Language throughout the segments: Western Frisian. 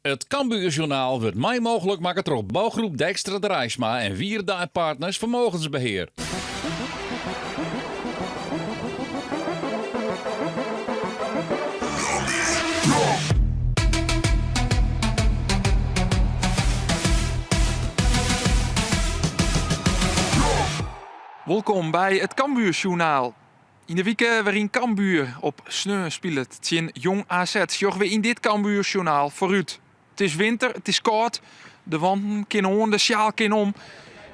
It Cambuurjournaal wurdt mei mooglik makke troch Bouwgroep Dijkstra Draisma en Wierda en Partners Vermogensbeheer. Wolkom by it Cambuursjoernaal. Yn de wike wêryn Cambuur op sneon spilet tsjin Jong AZ sjogge we yn dit Cambuursjoernaal foarút. It is winter, it is kâld, de wanten kinne oan, de sjaal kin om.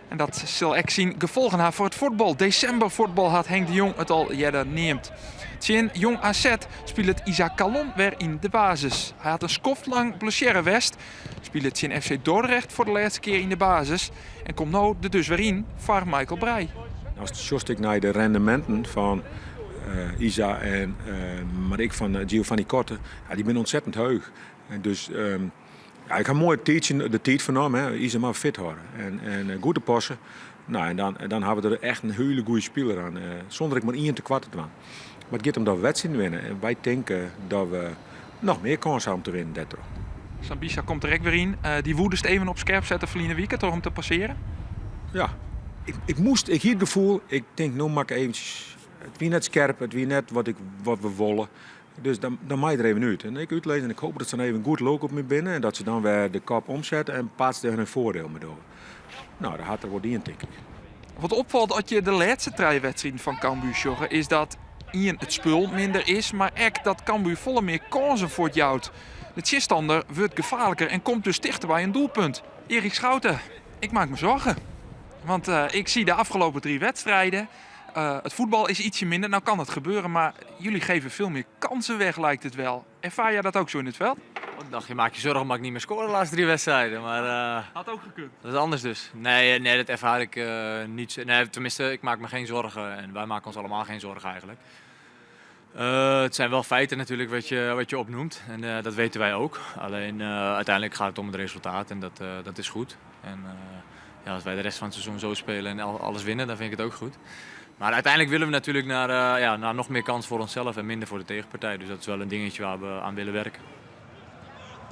En dat sil ek syn gefolgen ha foar it fuotbal. Desimberfuotbal hat Henk de Jong it al earder neamd. Tsjin Jong AZ spilet Isaac Kallon wer yn de basis. Hy hat in skoft lang blessearre west, spilet tsjin FC Dordrecht foar de lêste kear yn de basis en komt no der dus wer yn foar Michael Breij. Ast sjochst ek nei de rendeminten fan Isa en mar ek fan Giovanni Korte, ja, dy binne ontzettend heech. En dus ja, ik ha moai tiidsje de tiid fernommen, hè. Isa moat fit hâlde en, en goed te passen. Nou, en dan, dan ha we der echt in hiele goede spiler oan, sûnder ek mar ien tekoart te dwaan. Mar it giet om dat we wedstriden winne en wy tinke dat we noch mear kâns ha om te winnen dêrtroch. Sambissa komt der ek wer yn. Dy woedest even op skerp sette ferline wike troch him te passearen. Ja, ik, ik moast, ik hie it gefoel, ik tink no moat ik eventsjes. It wie net skerp, it wie net wat, ik, wat we wolle. Dus dan, dan mei der even út. En ik útlizze en ik hoop dat se dan even goed lulk op my binne en dat se dan wer de kop omsette en pas der hun voordeel mei dogge. Nou, dat hat er wol dien, tink ik. Wat opfalt as je de lêste trije wedstriden fan Cambuur sjogge, is dat ien it spul minder is, mar ek dat Cambuur folle mear kânsen fuortjout. De tsjinstander wurdt gefaarliker en komt dus tichter by in doelpunt. Erik Schouten, ik maak me zorgen. Want ik zie de afgelopen drie wedstrijden. Het voetbal is ietsje minder, nou kan dat gebeuren, maar jullie geven veel meer kansen weg, lijkt het wel. Ervaar jij dat ook zo in het veld? Ik dacht, je maakt je zorgen omdat ik niet meer scoren de laatste drie wedstrijden. Maar, Had ook gekund. Dat is anders dus. Nee, nee, dat ervaar ik niet. Nee, tenminste, ik maak me geen zorgen. En wij maken ons allemaal geen zorgen eigenlijk. Het zijn wel feiten natuurlijk wat je opnoemt. En dat weten wij ook. Alleen uiteindelijk gaat het om het resultaat en dat is goed. En ja, als wij de rest van het seizoen zo spelen en alles winnen, dan vind ik het ook goed. Maar uiteindelijk willen we natuurlijk ja, naar nog meer kans voor onszelf en minder voor de tegenpartij. Dus dat is wel een dingetje waar we aan willen werken.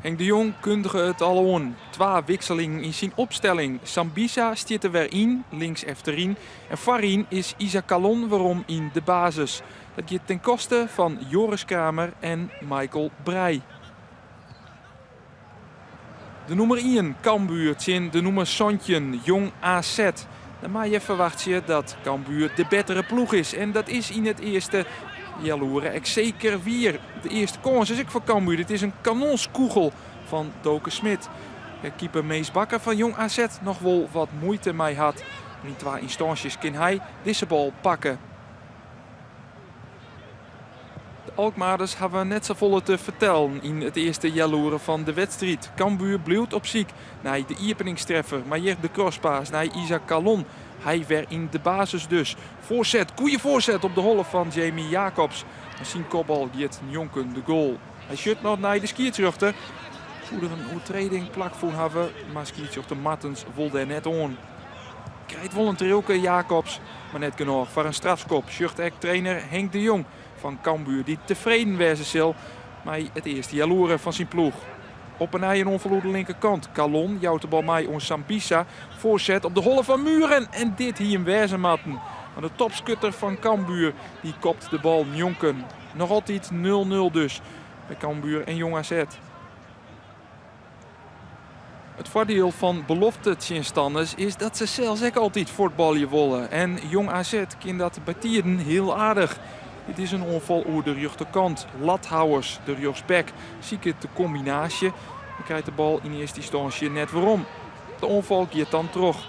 Henk de Jong kundige it al oan. Twa wikselingen yn syn opstelling. Sambissa stiet der wer yn, links efteryn. En foaryn is Isaac Kallon werom yn de basis. Dat giet ten koste fan Joris Kramer en Michael Breij. De nûmer ien, Cambuur, tsjin de nûmer 17, Jong AZ. Dan mei je ferwachtsje dat Cambuur de bettere ploech is. En dat is yn it earste healoere ek seker wier. De earste kâns is ek foar Cambuur. Dit is in kanonskûgel fan Doke Schmidt. Keeper Mees Bakker fan Jong AZ noch wol wat muoite mei hat. Mar yn twa ynstânsjes kin hy dizze bal pakke. De Alkmaarders hawwe net safolle te fertellen yn it earste healoere fan de wedstriid. Cambuur bliuwt op syk nei de iepeningstreffer, mar hjir de crosspass nei Isaac Kallon. Hy wer yn de basis dus. Foarset, goeie foarset op de holle fan Jamie Jacobs. Mar syn kopbal giet njonken de goal. Hy sjocht noch nei de skiedsrjochter. Soe der in oertreding plakfûn hawwe, mar skiedsrjochter Martens wol dêr net oan. Krijt wol in triuwke Jacobs, mar net genôch foar in strafskop, sjocht ek trainer Henk de Jong fan Cambuur, dy't tefreden wêze sil mei it earste healoere fan syn ploech. Op 'e nij in oanfal oer de linkerkant. Kallon jout de bal mei oan Sambissa. Foarset op de holle fan Mühren en dit hie him wêze moatten. Mar de topskutter fan Cambuur dy kopt de bal njonken. Noch altyd 0-0 dus by Cambuur en Jong AZ. It foardiel fan belofte tsjinstanners is dat se sels ek altyd fuotbalje wolle. En Jong AZ kin dat bytiden hiel aardich. Dit is in oanfal oer de rjochterkant. Lathouwers, de rjochtsback, siket de kombinaasje, mar krijt de bal yn earste ynstânsje net werom. De oanfal giet dan troch.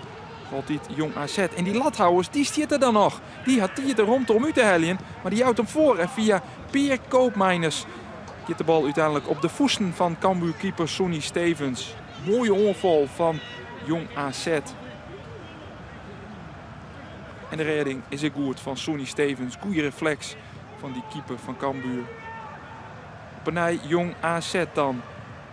Altyd Jong AZ. En dy Lathouwers, dy stiet der dan noch. Dy hat tiid en romte om út te heljen, mar dy jout him foar en fia Peer Koopmeiners giet de bal úteinlik op de fûsten fan Cambuur-keeper Sonny Stevens. Moaie oanfal fan Jong AZ. En de rêding is ek goed fan Sonny Stevens. Goeie refleks fan dy keeper fan Cambuur. Op 'e nij Jong AZ dan.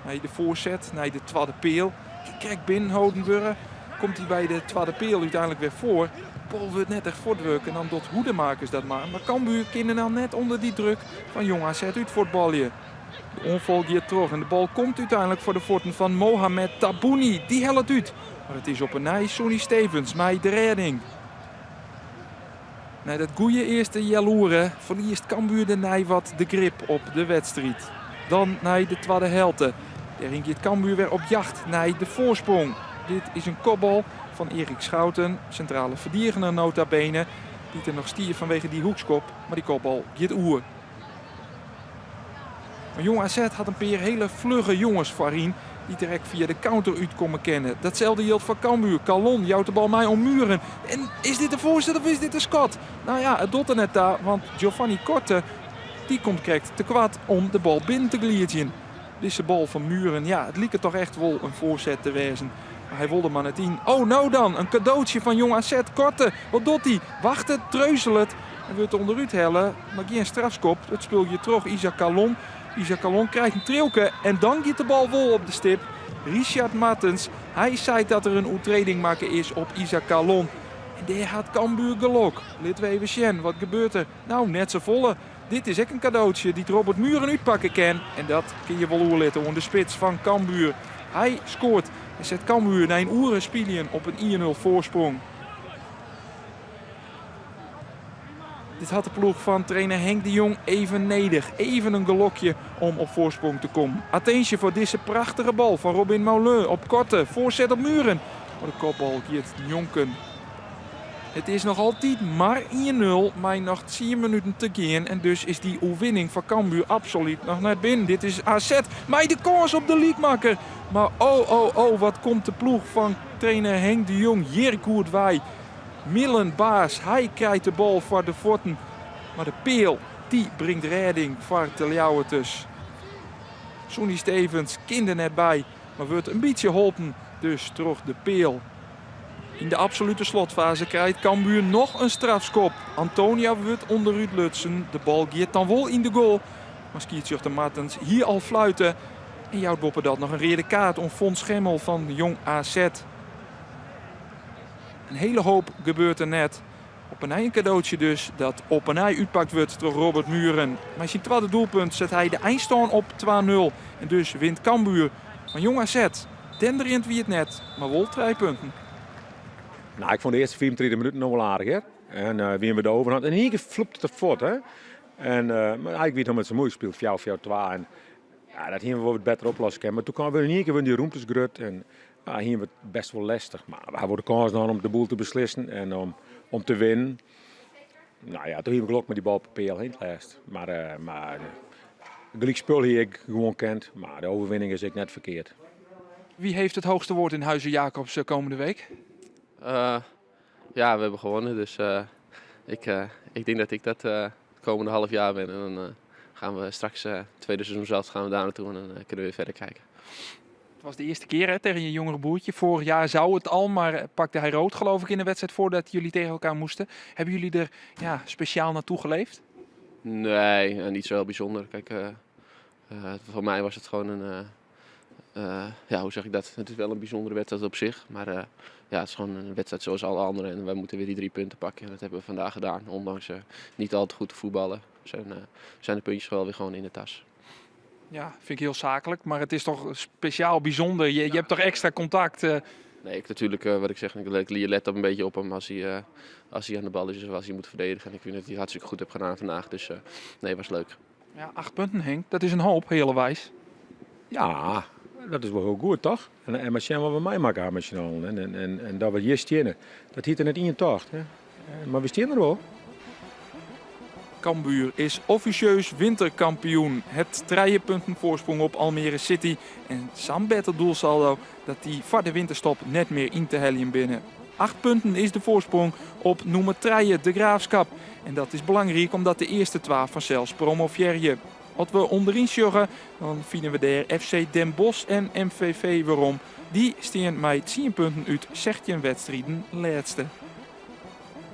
Nei de foarset, nei de twadde peal. Kin krekt binnenholden wurde. Komt hy by de twadde peal úteinlik wer foar. Bal wurdt net echt fuortwurke en dan docht Hoedemakers dat mar. Mar Cambuur kin der dan net ûnder dy druk fan Jong AZ út fuotbalje. De oanfal giet troch en de bal komt úteinlik foar de fuotten fan Mohamed Taabouni. Dy hellet út, mar it is op 'e nij Sonny Stevens mei de rêding. Nei dat goeie earste healoere ferliest Cambuur dêrnei wat de grip op de wedstriid. Dan nei de twadde helte. Dêryn giet Cambuur wer op jacht nei de foarsprong. Dit is in kopbal fan Erik Schouten, sintrale ferdigener nota bene, dy't der noch stie fanwege dy hoekskop, mar dy kopbal giet oer. Mar Jong AZ hat in pear hiele flugge jonges foaryn dy't der ek fia de counter útkomme kinne. Datselde jildt foar Cambuur. Kallon jout de bal mei oan Mühren. En is dit in foarset of is dit in skot? No ja, it docht der net ta, want Giovanni Korte dy komt krekt te koart om de bal binnen te gliidzjen. Dizze bal fan Mühren, ja, it liket toch echt wol in foarset te wêzen. Mar hy wol der mar net yn. Oh, no dan, in kadootsje fan Jong AZ. Korte, wat docht hy? Wachtet, treuzelet en wurdt ûnderút helle. Mar gjin strafskop. It spul giet troch Isaac Kallon. Isaac Kallon krijt in triuwke en dan giet de bal wol op de stip. Richard Martens, hy seit dat der in oertreding makke is op Isaac Kallon. En dêr hat Cambuur gelok. Litte we even sjen, wat gebeurt der? No, net safolle. Dit is ek in kadootsje dy't Robert Mühren útpakke kin. En dat kin je wol oerlitte oan de spits fan Cambuur. Hy skoart en set Cambuur nei in oere spyljen op in 1-0 foarsprong. Dit hat de ploech fan trainer Henk de Jong even nedich. Even in gelokje om op foarsprong te kommen. Attinsje foar dizze prachtige bal fan Robin Maulun op Korte. Foarset op Mühren. Mar de kopbal giet njonken. It is noch altyd mar 1-0 mei noch tsien minuten te gean en dus is dy oerwinning foar Cambuur absolút noch net binnen. Dit is AZ mei de kâns op de lykmakker. Mar oh oh oh wat komt de ploech fan trainer Henk de Jong hjir goed wei. Millen Baas, hy krijt de bal foar de fuotten. Mar de peal, dy bringt rêding foar de Ljouwerters. Sonny Stevens kin der net by, mar wurdt in bytsje holpen dus troch de peal. Yn de absolute slotfaze krijt Cambuur noch in strafskop. Antonia wurdt ûnderút lutsen. De bal giet dan wol yn de goal. Mar skiedsrjochter Martens hie al fluite en jout boppedat noch in reade kaart oan Fons Schemmel fan Jong AZ. In hele hoop gebeurt der net. Op 'e nij in kadootsje dus dat op 'e nij útpakt wurdt troch Robert Mühren. Mei syn twadde doelpunt set hy de einstân op 2-0 en dus wint Cambuur fan Jong AZ. Denderjend wie it net, mar wol trije punten. Nou, ik fûn de earste 35 minuten noch wol aardich, hear. En uh, wiene we de overhand. En yn ien kear floept it fuort, hè. En, uh, mar eigentlik wie it noch net sa muoilik. Spile 4-4-2 en ja, dat hiene we wol wat better oplosse kinnen. Mar doe kaam wer yn ien kear dy rûmtes grut en ja, hiene we it best wol lestich. Mar we hawwe wol de kâns naam om de boel te beslissen en om, om te winnen. Nou ja, doe hiene we gelok mei dy bal op de peal heen lêst. Mar, uh, mar gelyk spul hie ek gewoan kind. Mar de overwinning is ek net ferkeard. Wie heeft het hoogste woord in Huize Jacobs komende week? Uh, ja, we hebben gewonnen. Dus uh, ik, uh, ik denk dat ik dat uh, het komende half jaar ben. En dan gaan we straks, tweede seizoen zelf, gaan we daar naartoe en dan kunnen we weer verder kijken. Het was de eerste keer hè, tegen je jongere broertje. Vorig jaar zou het al, maar pakte hij rood geloof ik in de wedstrijd voordat jullie tegen elkaar moesten. Hebben jullie er ja, speciaal naartoe geleefd? Nee, niet zo heel bijzonder. Kijk, uh, uh, voor mij was het gewoon een, uh, ja, hoe zeg ik dat? Het is wel een bijzondere wedstrijd op zich, maar ja, het is gewoon een wedstrijd zoals alle andere. En wij moeten weer die drie punten pakken. En dat hebben we vandaag gedaan, ondanks niet al te goed te voetballen. Zijn, zijn de puntjes wel weer gewoon in de tas. Ja, vind ik heel zakelijk, maar het is toch speciaal bijzonder. Je, je hebt toch extra contact? Nee, ik natuurlijk, wat ik zeg, ik, je let op een beetje op hem als hij, als hij aan de bal is of als hij moet verdedigen. En ik vind dat hij het hartstikke goed heeft gedaan vandaag, dus nee, was leuk. Ja, 8 punten Henk, dat is een hoop, hele wijs. Ja, dat is wol hiel goed, toch? En, en mar sjen wat we meimakke mei syn allen. En, en, en, en dat we hjir steane, dat hie er net ien tocht. Hè? Mar we steane der wol. Cambuur is offisjeus winterkampioen. Het trije punten voorsprong op Almere City. En sa'n better doelsaldo dat dy foar de winterstop net mear yn te heljen binne. 8 punten is de voorsprong op nûmer trije De Graafschap. En dat is belangryk omdat de earste twa fansels promovearje. As we ûnderyn sjogge, dan fine we dêr FC Den Bosch en MVV werom. Dy stean mei 10 punten út 16 wedstriden lêste.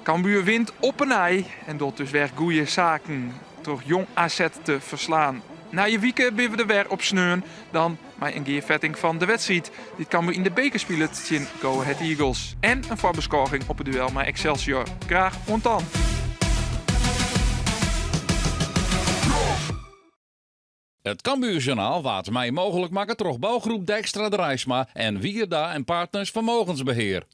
Cambuur wint op 'e nij en docht dus wer goede saken troch Jong AZ te ferslaan. Nije wike binne we der wer op sneon, dan mei in gearfetting fan de wedstriid dy't Cambuur yn de beker spilet tsjin Go Ahead Eagles. En in foarbeskôging op it duel mei Excelsior. Graach oant dan! It Cambuurjournaal waard mei mooglik makke troch bougroep Dijkstra Draisma en Wierda en Partners Vermogensbeheer.